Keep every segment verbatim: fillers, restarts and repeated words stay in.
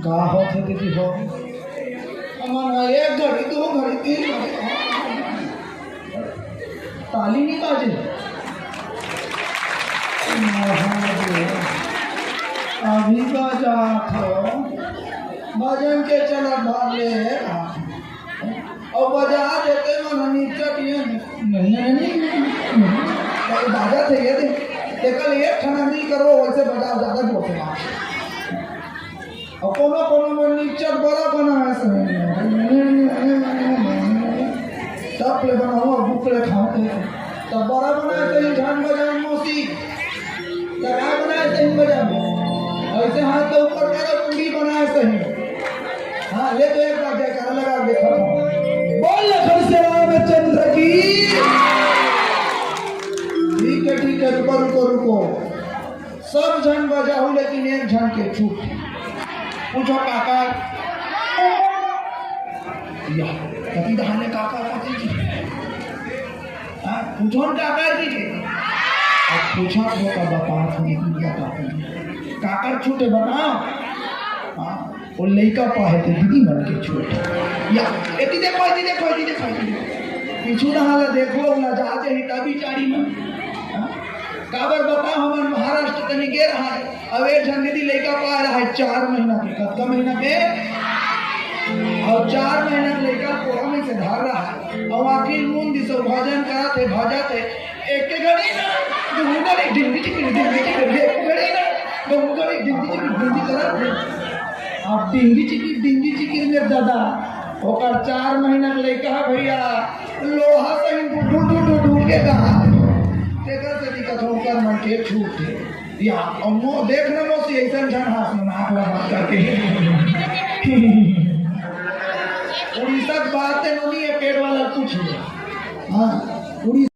का होत हे दीदी हो? हमन ह एक घड़ी, दू घड़ी, तीन घड़ी, ताली नहीं बाजे। अभी बजात हो, भजन के चलत भाग ले। अउ बजा देते मन ह निपटत ये नहीं, नहीं, नहीं, नहीं, नहीं। अरे बाजा थे ये दे, तेकर ले एक ठन अंगरी करो, वैसे बजाओ, ज्यादा जोर से। अउ कोनो कोनो मन निपटत बड़ा बनाए सही। तब ले बनाओ, भूख ले खाओ। तब बड़ा बनाए सही, झान बजाओ मौसी। लगाए बनाए सही बजाओ। ऐसे हाथ के ऊपर करो, पूरी बनाए सही। हाँ, ले तो एक बार जयकारा लगा, देखो तो। बोल लखन श्याम चंद्र की। ठीक है, ठीक है, रुको, रुको, रुको। सब झन बजाहू, लेकिन एक झन के छूट। पूछो काका। या, कति दहाने काका, कति जी। हाँ, पूछो न काका जी के। अब पूछा तो का बता, सुनी दुनिया का। काकर छूटे बताओ। हाँ, वो लइका पाए थे दीदी मन के छूटे। या, एती देखो, एती देखो, एती देखो, एती देखो। पीछू ना हाला देखो, ना जाते ही तभी चारी मन। हाँ? काबर बताओ, हमन महाराष्ट्र तनी गे रहा है। अब एक झन दीदी लइका पाए रहा है चार महीना के। कतका महीना के? अउ चार महीना के लइका कोरा में से धर रहा है। अउ आखिर मुन दिस अउ भजन करत हे, भजत हे। एक के घड़ी ना, दू घड़ी, ढिंगी चिकी, ढिंगी चिकी, एक घड़ी ना, दू घड़ी, ढिंगी चिकी, ढिंगी करत हे। अब ढिंगी चिकी, ढिंगी चिकी में दादा, ओकर चार महीना के लइका है भैया, लोहा सही ढू, ढू, ढू, ढू, ढू के कहा। तेकर से दिक्कत हो, ओकर मन के छूट हे। या, अउ मो-, देख ना मौसी, अइसन झन हाँस ना, नाक ला बंद करके। उड़ीसा के बात हे, नोनी, ये पेट वाला कुछ नहीं। हाँ, उड़ीसा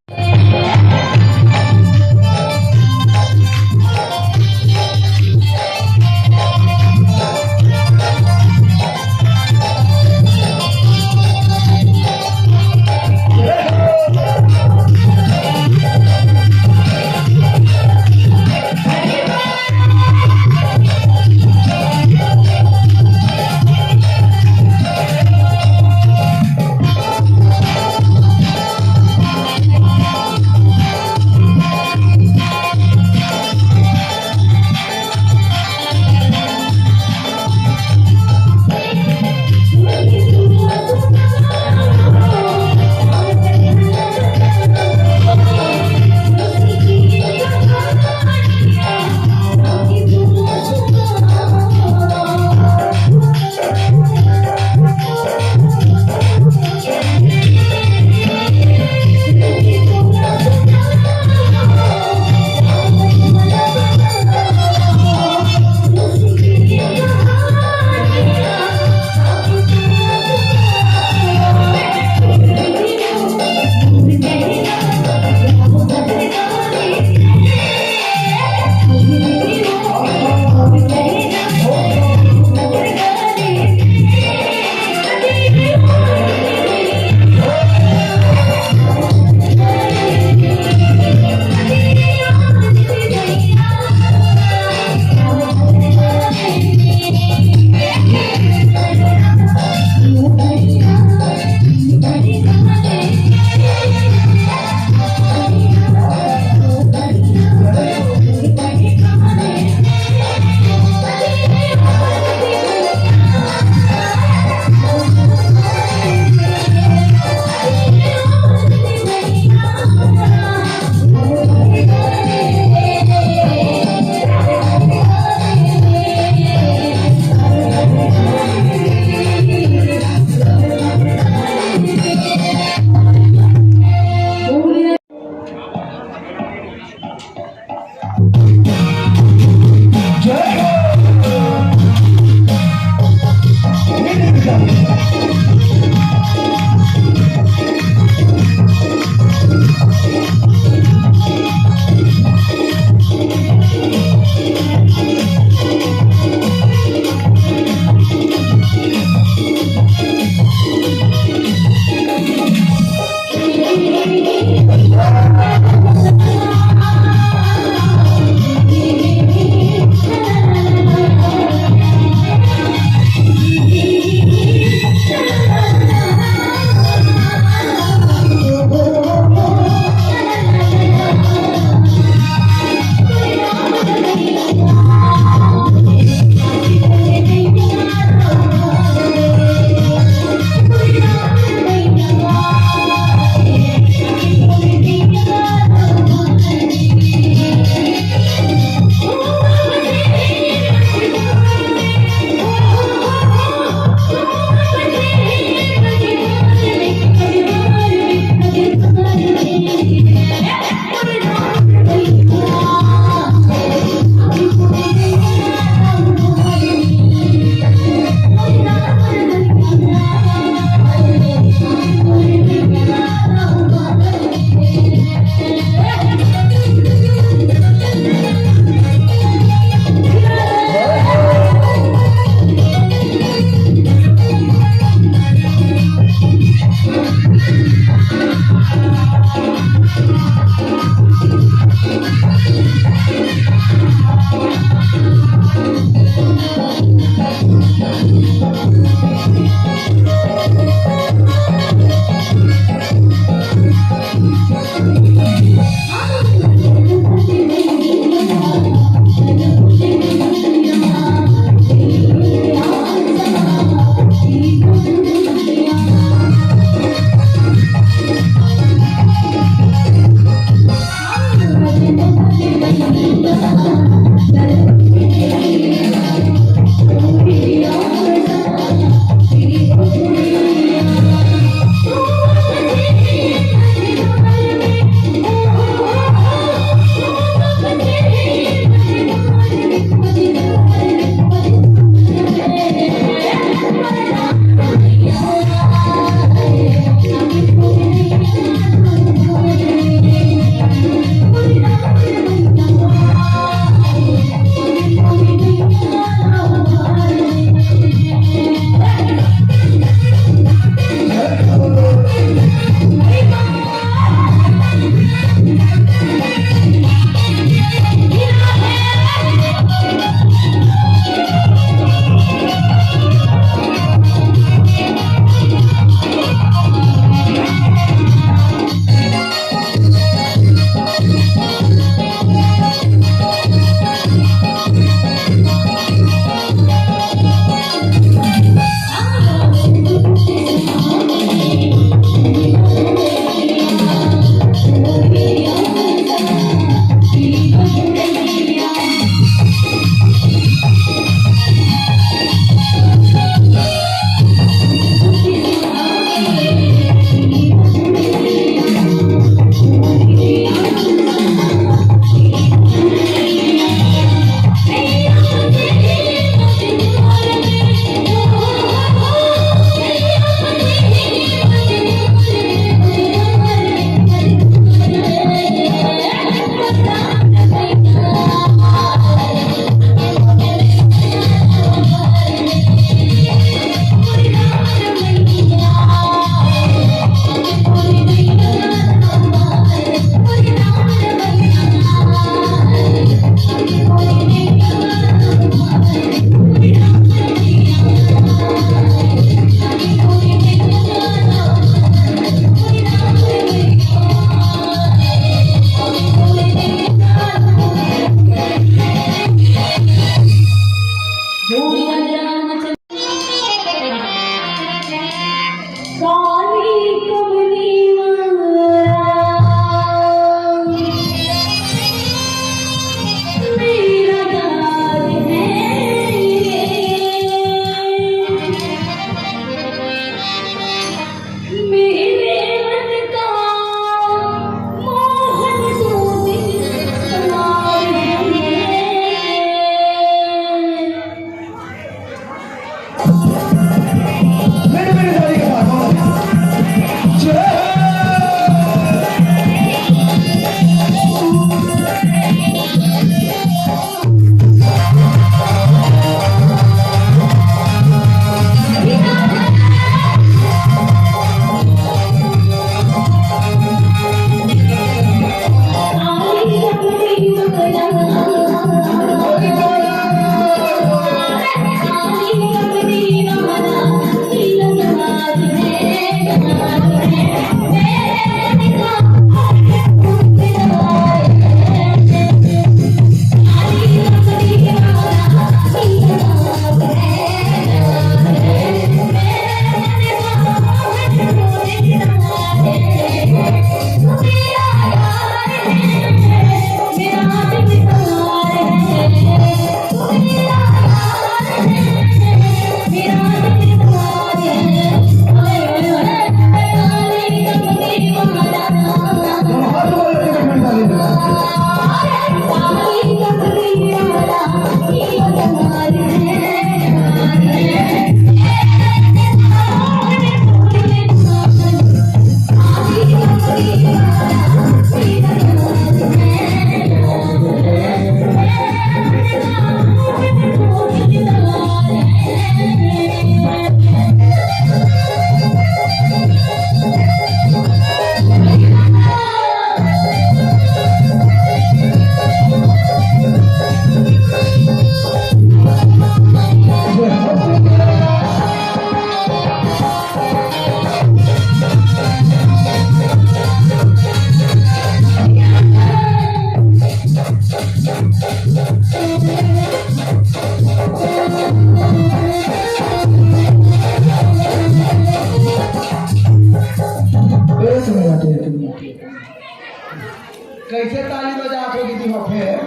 कैसे ताली बजात हो दीदी हो फेर?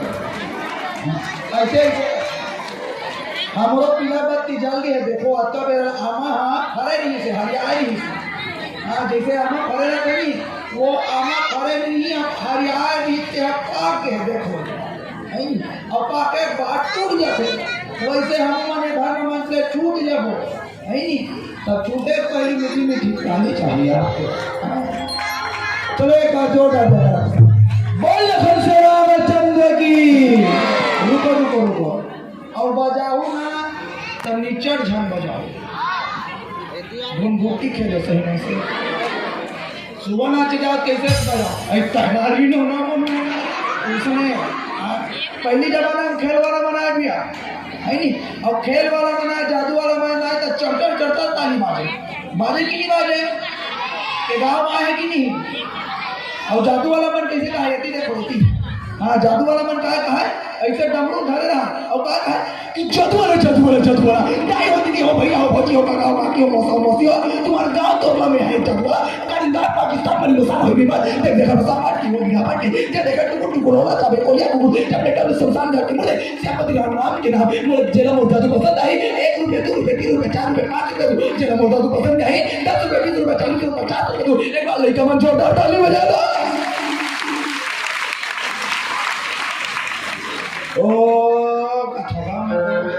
ऐसे हमरो पीला बत्ती जल गए। देखो, अतका बेर आमा हा फरे नहीं से, हरियाए नहीं से। हाँ, जैसे आमा फरे रहते नहीं, वो आमा फरे नहीं, अब हरियाए नहीं से, अब पाक गए, देखो। है नहीं? अब पाके के बाद टूट जाते। वैसे हम मने धर्म मंच से छूट जाबो। है नहीं? तब छूटे पहली मीठी मीठी ताली चाहिए आपको। चलो, एक बार जोरदार ताली। बोल लखन से रामचंद्र की। रुको, रुको, रुको। और बजाओ ना, तब निचर झन बजाओ। घुमघुटी खेले सही नहीं से। सुबह नाच जाओ, कैसे बजाओ? ऐ तैयारी न होना मन में। उसने, आ, पहली जमाना में खेल वाला बनाया भैया, है नहीं? और खेल वाला बनाया, जादू वाला बनाया, तो चढ़कर चढ़कर ताली बाजे, बाजे कि नहीं बाजे? ये गाँव आए कि नहीं? और जादू वाला मन कैसे कहा, ये देखो, होती। हाँ, जादू वाला मन कहा, कहा है, ऐसे डमरू धरे रहा, और कहा, कहा है कि जादू वाला, जादू वाला, जादू वाला, दाई हो, दीदी हो, भैया हो, भौजी हो, काका हो, काकी हो, मौसा हो, मौसी हो, तुम्हारे गाँव तोरला में है जादू वाला। कालिंदा पाकिस्तान पर मुसलमान होई बा। देख देखा मुसलमान की होई बा की। देख देखा टुकुर टुकुर होला तबे कोलिया कुकुर। जब बेटा में शमशान घर के मुड़े, सियापति राम नाम के नाम। मुझे जेला मोर जादू पसंद आई। एक रुपये, दो रुपये, तीन रुपये, चार रुपये, पाँच रुपये दो। जेला मोर जादू पसंद आई। दस रुपये, बीस रुपये, चालीस रुपये, पचास रुपये दो। एक बार लइका मन जोरदार ताली बजा दो। ओ, कथवा में।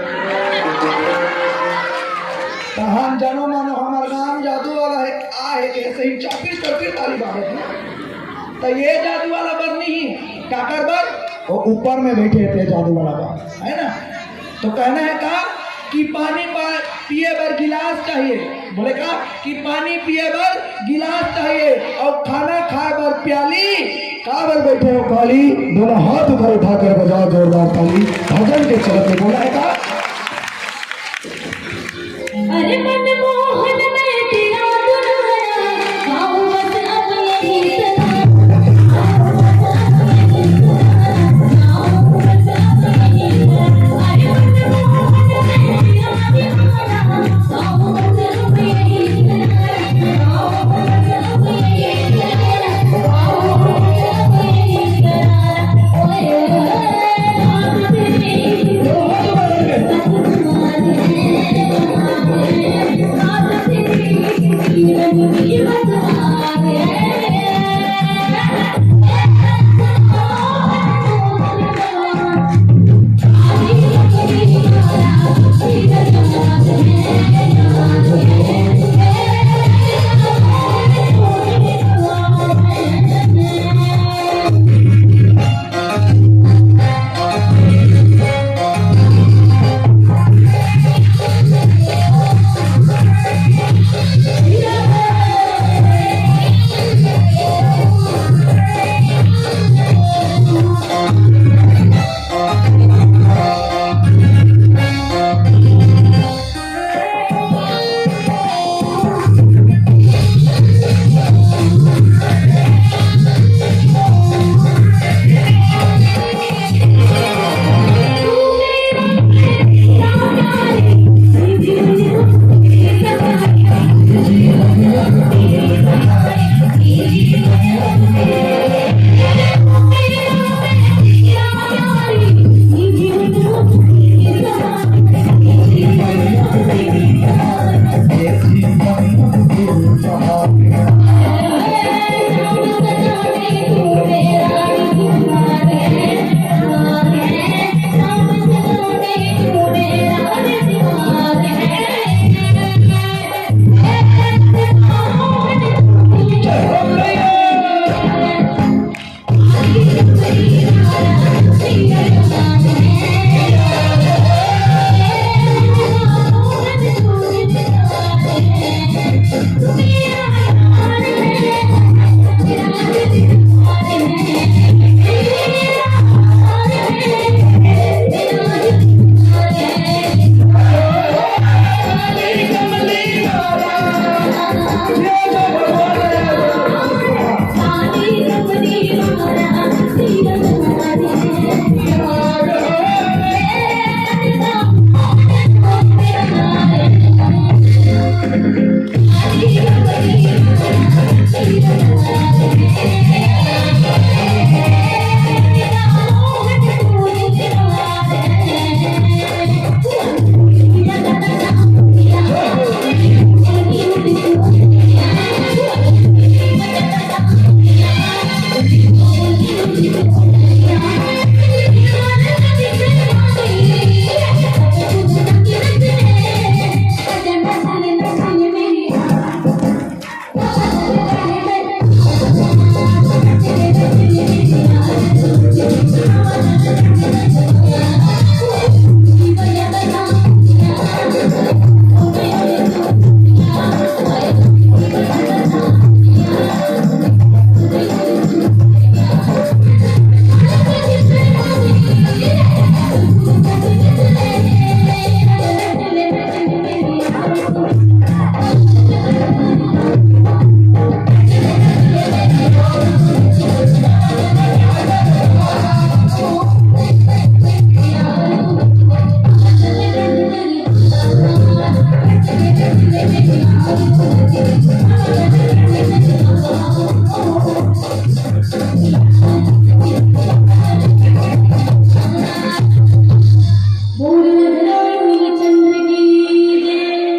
तहान जानो मानो हमार नाम जादू वाला है, आ है, ऐसे ही चौबीस चौबीस ताली बाजत ना। तो ये जादू वाला बर नहीं, काकर बर? वो ऊपर में बैठे थे जादू वाला बर, है ना? तो कहना है का कि पानी पा-, पिए बर गिलास चाहिए। बोले का कि पानी पिए बर गिलास चाहिए और खाना खाए बर प्याली। का बर बैठे हो काली? दोनों हाथ ऊपर उठाकर बजाओ जोरदार ताली। भजन के चलत में बोला है का?